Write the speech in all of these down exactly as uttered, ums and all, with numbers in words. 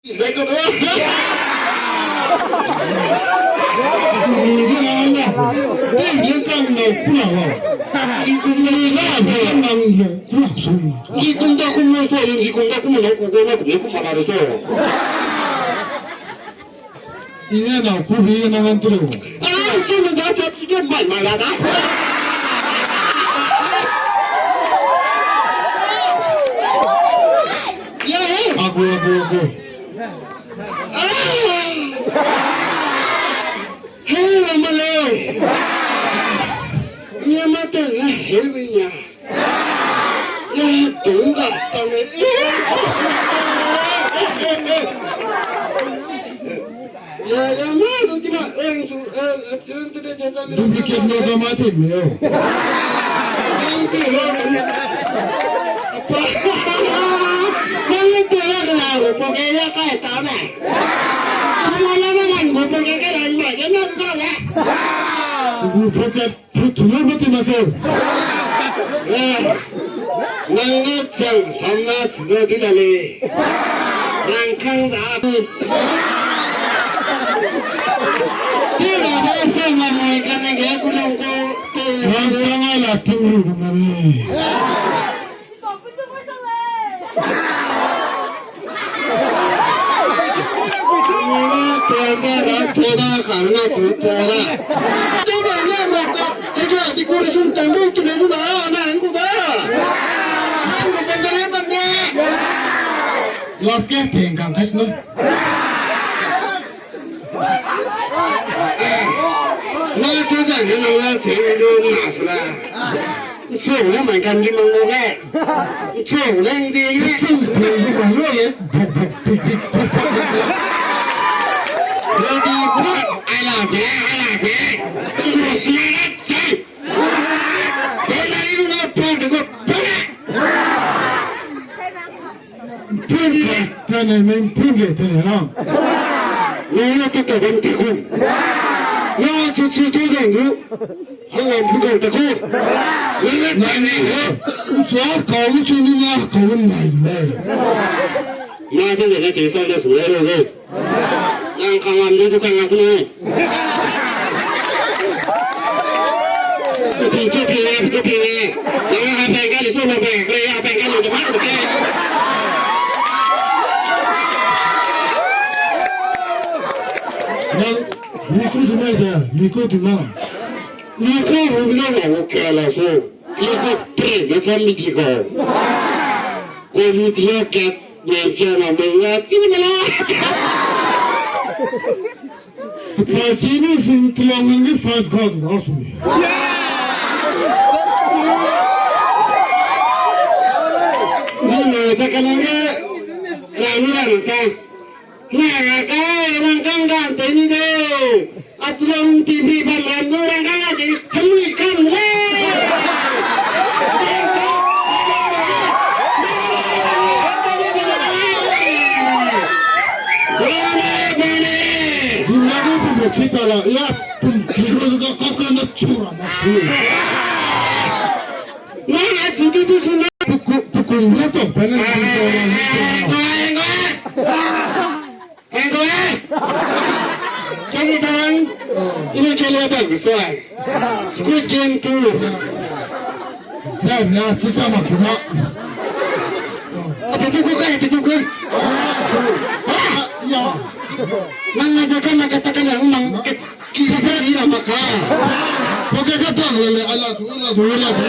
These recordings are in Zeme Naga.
Ine na kubi na ngan tiro. Ah, chu lu ba cha ki ke mai mai la da. Aku, aku, aku. Ah! Hey, mama le. Ni ma te na he wi nya. Duplicate mo ga ma te me o. Duplicate. Pu, pu, pu, pu, pu, pu, pu. Nang ne chang sam na chide di la le. Nang kang da. Ti la ba se ma mo ka ne ge ku nang ko. Nang kang ai la ting ru na le. Last game peng kang kai sino. Nang tu zan ne nang la che ne du na sula. Nchong ne mai kan di mang mo ge. Nchong ne ndi ne. Nchong ne ndi mang mo ge. Ready, put. Ai la de, ai la de. Nchong ne la che. Bela iru na pang de ko pang. Pun le, tene men pun le, tene na. Nang na tu ta ban te ku. Na chu chu tu zeng du. Hang lam pu kau ta ku. Nang na nang ni ho. Sa kau ni chu ni na kau ni nai. Ma te le na che sa na su le ro ge. Nang kang lam de du kang lam ne. Pi chu pi le, pi chu pi le. Nang ha pai ka li so ma pai ka ya pai ka li de ma de. Nang, mi ku du mai de, mi ku du ma. Mi ku du na ma wo ke la so. Mi ku pre, na cha mi di ko. Ko mi di ya ke. Nang kia na mei ya chi me la. Pachai ki ni sing tuang nang ni first god na su. Ni me ta ka nang ni, nang ni nang ta. Na ra ka, nang kang kang te ni de. Atulong T V bam ram du rang kang a de, helui kam le. Bane, bane. Zina du pu pu chita la, ya, pu pu pu ka ka na chura ma. Na a chu tu tu na. Pu ku, pu ku na to, bane. Ai, ai, ai. Ang ko, eh? Kami tang, ini kele tang, suai. Squid Game two. Zai na, sisa ma kuma. Apa cukup kai, apa cukup? Ah, ya. Nang na jaka na kata kena, nang ke, kita ni na maka. Oke, kata le, ala tu, ala tu, ala tu.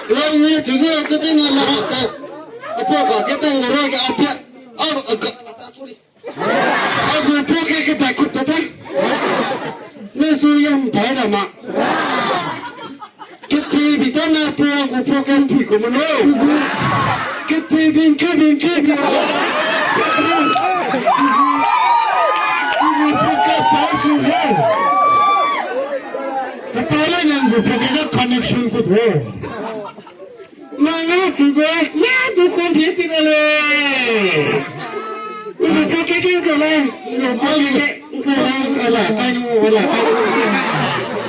Lalu ni tu ni, kata ni la maka. Apa ka, kata ni la ka, apa? Ah, ah, sorry. Agu poke ke ta kut ta ta. Ne su yam pai ra ma. Kete bi ta na po agu poke pi ku mo no. Kete bin ke bin ke bi. Agu poke pa su he. Kata le nang gu poke ka connection kut he. Nang na chu gu, na du kon pie chi ga le. Nang du ke ke ko le. Nang du ke ke ko le. Ala, kai nu, ala, kai nu.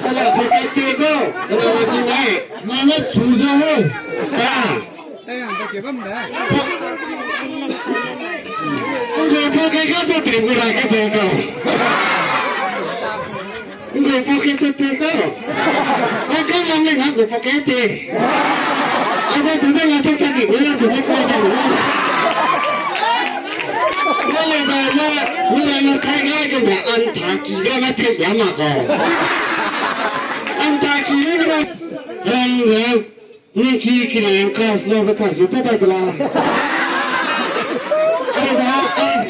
Ala, ko ke ke ko. Ala, ko ke. Nang na chu ze ho. Ah. Ngui poke ka po te ngura ke se ka. Ngui poke se te ka. Ka ka lam le na ngui poke te. Aba tu de la te ka ki ngura tu de ka da. Ngura da la, ngura na tai ga ke na an ta ki ga na te ya ma ko. An ta ki ga na. Ran ra. Niki kinang ka sua ba cha zu pa ta bela. Ai ba, ai,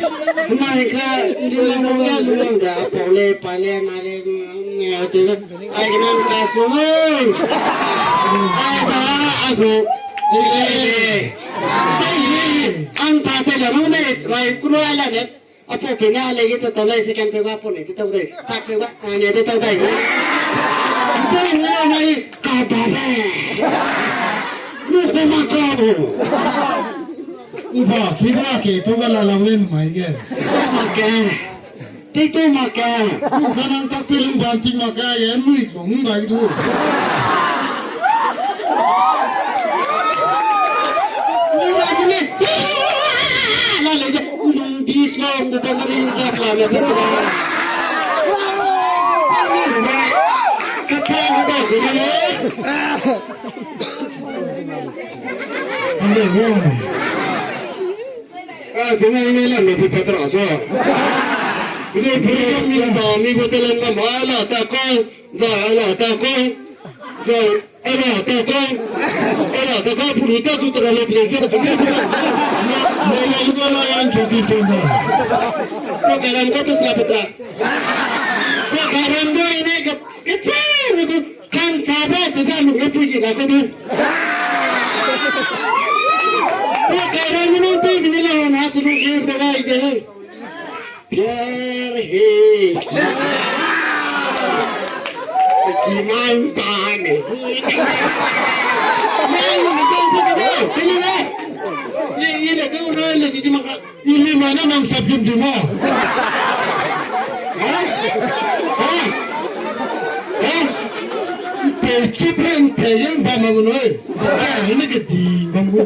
mai ka, ni ma mo ya lu da, pau le, pa le, na le, ni a te le. Ai kinang ka sua oi. Ai ba, a gu. Ai, ai, ai. An ta te le mo ne, rai ku lo ai la ne. Apo pe na le ge te tau lai second pe ba po ne te tau dai. Third pe ba, a ne te tau dai. Dai ne mai ka ba be. Lu ko ma ka bo. Uba, ki ba ke tu ga la la wen mai ge. Ma ke. Te tu ma ke. Lu sa nang tak te lung ban ti ma ka ye mui ko ngai du. Ah, tingna ine la me pi patra so. Ine pi mi ba mi go telen ba ma la ta ko, za la ta ko. Za, ala ta ko. Ala ta ko puru ta tu tra le plen se. Ma ma ma ma yan chu ti chu. Ko ka ran ko tu sa patra. Ko ka ran do ine ka, ka cha ne ko. Kan cha ba, cha ba, lu ne pui ki da ko du. Ko ka ra lu ne pui mi ne la na, cha lu ki da ga ide. प्यार है। कि मानता नहीं। ये, ये लगे उन्होंने लगी थी मगर Ili mana nang sap gim di ma. Ha? Ha? Ha? Pe chi pen pe yang ba ma gunoi. Ba ni ke di ba mu.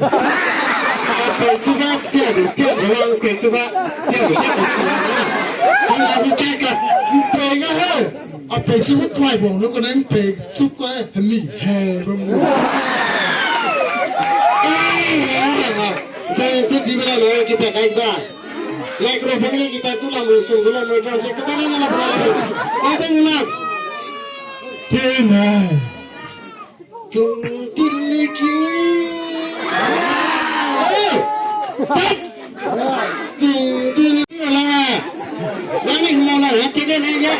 Pe chi ba tia de tia de wang pe chi ba tia de tia de. Ala ni ka ka pe ga ha. A pe chi ba tuai bong no ko nang pe chi ko he mi he ba mu. Ai, ai, ai. Sa, sa, di bela lo, kita kai sa. Like ro family kita tu la mo, so, la mo, so, so, kita ni la mo. Kita ni la. Kena. Tung tin ki. Oh! Stop! Tung tin ki la. Nang ni mo la, ha, kena ni ya.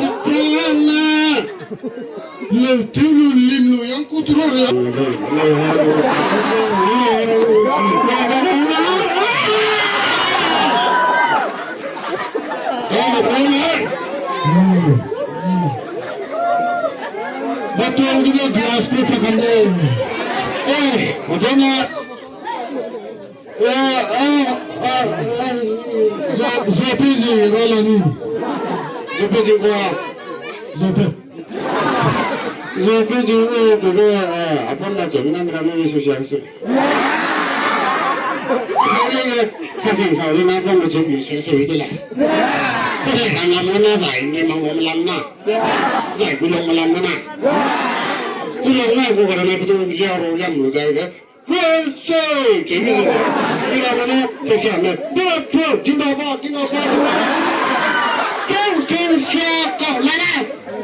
Masakana. Lu tu lu lim lu yang ku tu ro re. Batuang di ne glass tu ta kan de. Eh, batuang na. Eh, eh, eh, eh, zo, zo pi zi ro la ni. Zo pi zi kwa. Zo pi. Zo pi zi, eh, zi, eh, apam na chen na mera na ni su sia su. Sa sing sa ni na apam na chen ni su su de la. Sa ni na na na zai ni mang wang lam na. Zai ku long lam na. Ku long na ku ga na ku ya ro ya mu ga ga. Hey, so, kemi ko. Kira mana, so siame. Vote for Zindabad, Zindabad. Keu, keu, sia, kau, lala.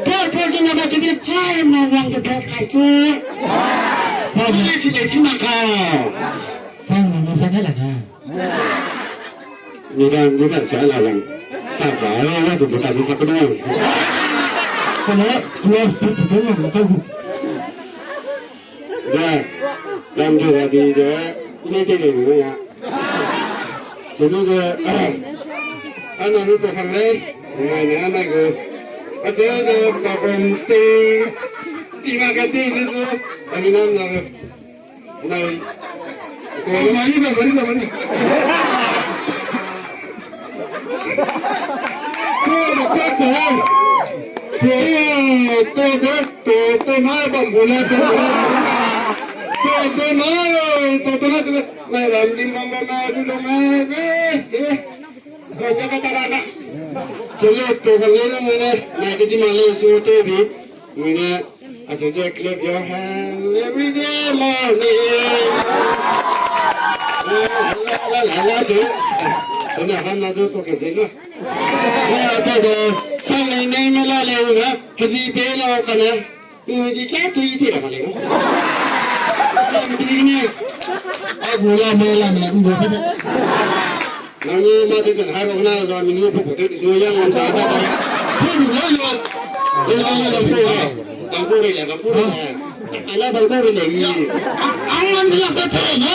Vote for Zindabad, kemi, hai, ma wang de vote kai su. Sa, sa, si le, si ma kau. Sa, ma, ma, sa, la, la. Ni dan di sa, sa, la, la. Sa, sa, la, la, tu, tu, ta, tu, ta, tu, tu. Sa, la, plus, tu, tu, tu, tu, tu. Da, dam de da di de, ini te de ni ya. Sini de, ana ni to sang le, ni ni ana go. Ate de pa kon te, ti ma ka te ni so, ani na na. Na. Ko mani na mani na mani. Ko na ko To, to, to, to, to, na bambu na, to, to, to, na, to, to, na, to, na, ram di bambu na, di bambu na, eh, eh. Kau ka ka ta ra na. Chale, to ka le na, na, na, na, ke ji ma le su te bi. Mui ne, a te je clap your hand every day morning. Eh, la, la, la, la, de. Ko na han na de to ke de na. Ya, to de. Sang nei nei me la le na. Ke ji be la ka na. Ni ji ka tu i ti la ma le. Sang di ni. A bu la me la me, bu ti de. Nang ni ma te zan hai ro na za mi ni pu pu te ni yang wan za da da. Pu ni lo yo. Te lo yo lo pu. Bang pu rei le, bang pu rei le. Ala bang pu rei le ni. Ang man ni la te te na.